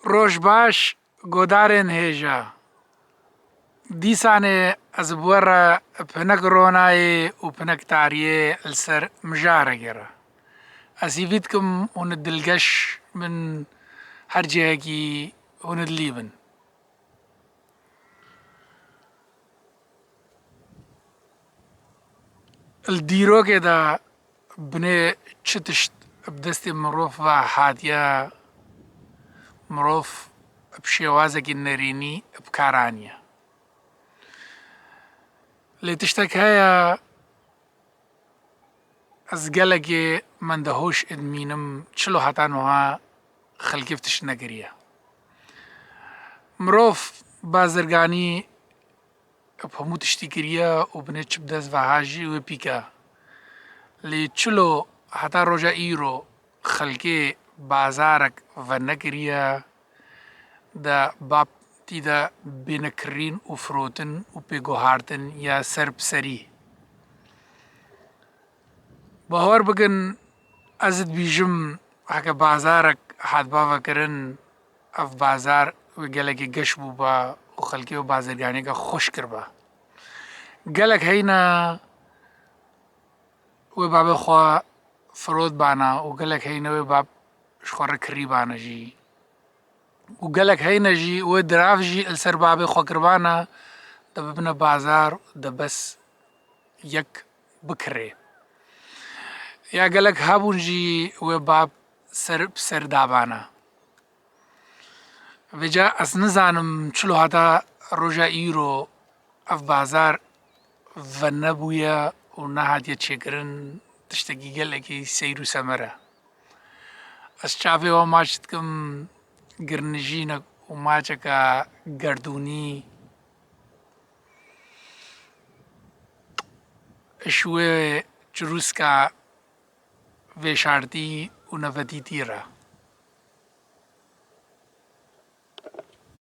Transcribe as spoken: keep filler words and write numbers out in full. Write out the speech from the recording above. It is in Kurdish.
Roj baş, godarên hêja. Dîsanê ez bi we re pinek ronayê û pinek tariyê li ser mijarê gere. Ez hîvî dikim hûn dilgeş bin, her cihekî hûn dilî bin. Li dîrokê de binê çi tişt bi destê mirov ve hatiye, mirov bi şêwazekî nerînî bi kar aniye. Lê tiştek heye, ez gelekê mendehoş dibînim, çilo heta niha xelkê bi tişt nekiriye. Mirov bazirganî bi hemû tiştî kiriye û binê çi bi dest ve ha jî wê pîke. Lê çilo heta roja îro xelkê bazarek venekiriye, de bab tî de bêne kirîn û firotin û pêguhartin ya ser bi serî. Bawer bikin, ez dibîjim, heke bazarek hatba vekirin, ev bazar wê gelekê geş bûba û xelkê wê bazirganiyeke xweş kiriba. Gelek heyne wê babê xwe firot bana û gelek heyne wê bab ji xwe re kirî bana jî. Û gelek heyne jî wê dirav jî li ser babê xwe kiribana, de bibine bazar, de bes yek bikirê. Ya gelek hebûn jî wê bab ser bi ser dabana. Vêca ez nizanim çilo heta roja îro ev bazar venebûye û nehatiye çêkirin, tiştekî gelekî seyr û semer e. Ez çavê we maç dikim, girnijînek û maçeke gerdûnî ji wê çirûska vêşartî û nevedîtî re.